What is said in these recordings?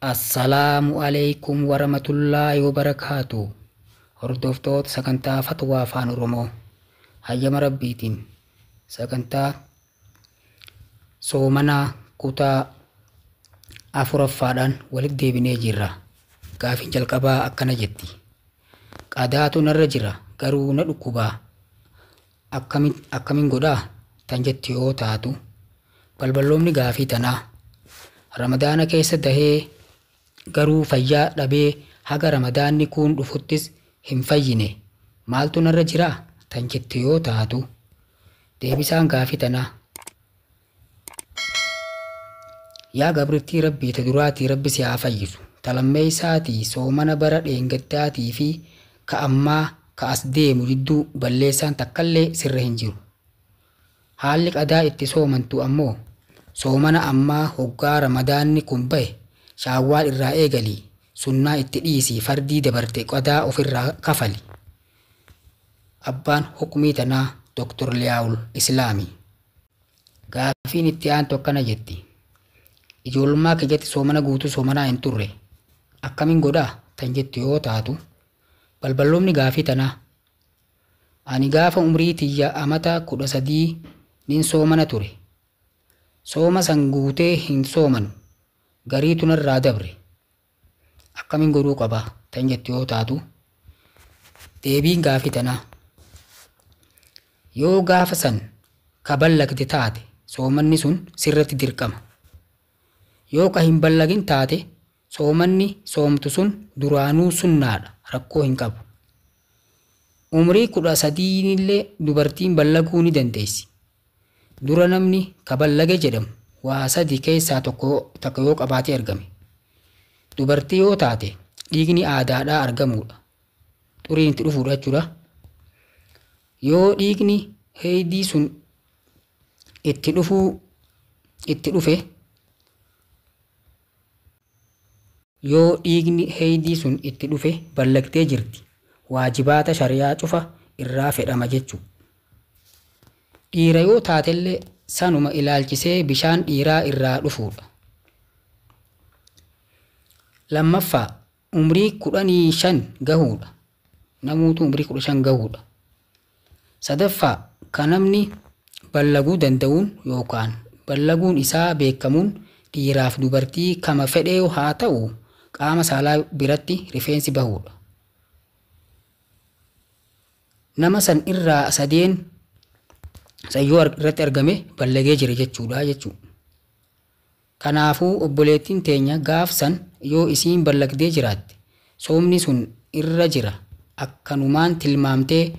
Assalaamu alaikum warahmatullaahi wabarakaatu. Hordoftoota sagantaa Fatwaa Afaan Oromoo, hayyama Rabbiitiin sagantaa soomanaa kutaa afuraffaadhaan walitti deebinee jirra. Gaafiin jalqabaa akkana jetti. Qadaatu narra jira, garuu na dhukkubaa, akkamiin godhaa tan jettu yoo taatu, balballoomni gaafii tanaa Ramadaana keessa dahee garuu fayyaa dhabee haga Ramadaanni kun dhufuttis hin fayyine, maaltu narra jiraa tan jettu yoo taatu, deebisaan gaafii tanaa: Yaa gabrittii Rabbii, ta duraatii Rabbi si haa fayyisu. Ta lammeessaatii soomana bara dheengaddaatii fi ka ammaa ka as deemu jidduu balleessaan takkallee sirra hin jiru. Haalli qadaa itti soomantu ammoo soomana ammaa hoggaa Ramadaanni kun bahe Shaawwaal irraa eegalii sunnaa itti dhiisii fardii dabarte qadaa ofirraa kafali. Abbaan hukumii tanaa Dr. Liyaawul Islaami. Gaafiin itti aantu akkana jetti. Ijoollummaa kiyyatti soomana guutuu soomanaa hin turre. Akkamiin godhaa tan jettu yoo taatu, balballoomni gaafii tanaa: Ani gaafa umrii tiyya amata 13 nin soomana ture. Sooma san guutee hin soomanu. Gariitu narraa dabre. Akkamiin godhuu qaba tan jettu yoo taatu, deebiin gaafii tanaa: Yoo gaafa san ka ballagde taate, soomanni sun sirratti dirqama. Yoo ka hin ballagin taate, soomanni soomtu sun duraanuu sunnaadha, rakkoo hin qabu. Umrii 13nillee dubartiin ballaguu ni dandeessi. Dura namni ka ballage jedhamu waa sadi keessaa tokko takka yoo qabaatee argame. Dubartii yoo taate dhiigni aadaadhaa argamuudha. Xuriin itti dhufuudha jechuudha. Yoo dhiigni heeydii sun itti dhufuu itti dhufe, yoo dhiigni heeydii sun itti dhufe ballagtee jirti. Waajibaata shari'aa cufa irraa fedhama jechuudha. Dhiira yoo taatellee sanuma ilaalchisee bishaan dhiiraa irraa dhufuudha. Lammaffaa, umrii 15 gahuudha. Namuutu umrii 15 gahuudha. Sadaffaa, kan namni ballaguu danda'uun yookaan ballaguun isaa beekamuun dhiiraaf dubartii kama fedhee haa ta'u qaama saalaa biratti rifeensi bahuudha. Nama san irraa sadeen san yoo irratti argame ballagee jira jechuudha jechuudha. Kanaafuu obboleettiin teenya gaaf san yoo isiin ballagdee jiraatte soomni sun irra jira, akkanumaan tilmaamtee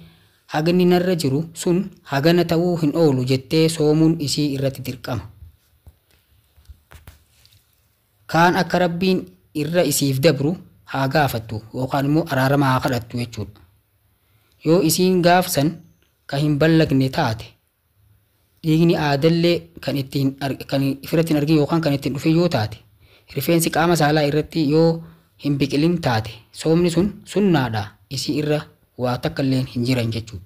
hagni narra jiru sun hagana ta'uu hin oolu jettee soomuun isii irratti dirqama. Kaan akka Rabbiin irra isiif dabru haa gaafattu yookaan immoo araarama haa kadhattu jechuudha. Yoo isiin gaaf san ka hin ballagne taate, dhiigni aadallee kan ittiin kan ifirratti hin argin yookaan kan ittiin dhufe yoo taate, rifeensi qaama saalaa irratti yoo hin biqilin taate, soomni sun sunnaadha, isii irra waa takka illee hin jiran jechuudha.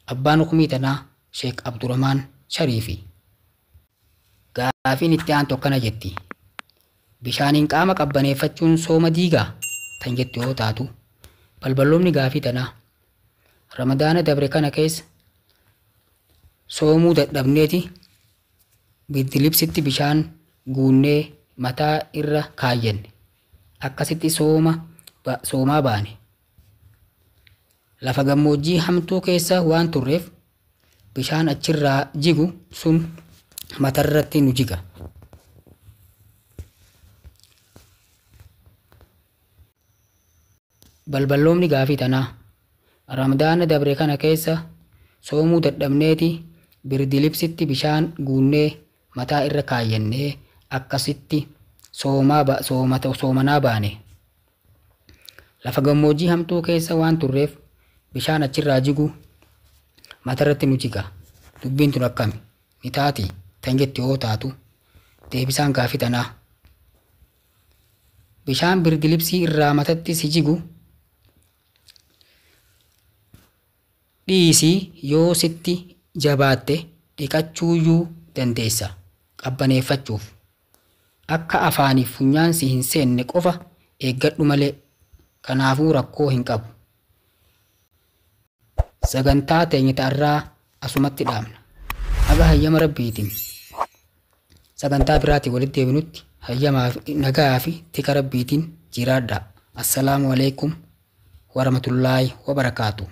Abbaan hukumii tanaa Sheek Abdurrahmaan Shariifi. Gaafiin itti aantu akkana jetti. Bishaaniin qaama qabbaneeffachuun sooma diigaa tan jettu yoo taatu, balballoomni gaafii tanaa: Ramadaana dabre kana keessa soomuu dadhabneeti biddilibsitti bishaan guunnee mataa irra kaayyanne. Akkasitti sooma soomaa baane. Lafa gammoojjii hamtuu keessa waan turreef bishaan achirraa jigu sun matarratti nu jiga. Balballoomni gaafii tanaa: Ramadaana dabre kana keessa soomuu dadhabneeti birdilibsitti bishaan guunnee mataa irra kaayyannee akkasitti soomanaa baane. Lafa gammoojjii hamtuu keessa waan turreef bishaan achirraa jigu matarratti nu jiga. Dubbiin tun akkami? Ni taati tan jettu yoo taatu, deebisaan gaafii tanaa: Bishaan birdilibsii irraa matatti si jigu dhiisii yoo sitti jabaatte dhiqachuuyyuu dandeessa qabbaneeffachuuf. Akka afaaniif funyaan si hin seenne qofa eeggadhu malee kanaafuu rakkoo hin qabu. Sagantaa teenya ta'arraa asumatti dhaabna. Haga hayyama rabbiitiin sagantaa biraatiin walitti deebinutti hayyamaa fi nagaa fi tika rabbiitiin jiraadha. Assalaamu alaikum warahmatullaahi wabarakaatuh.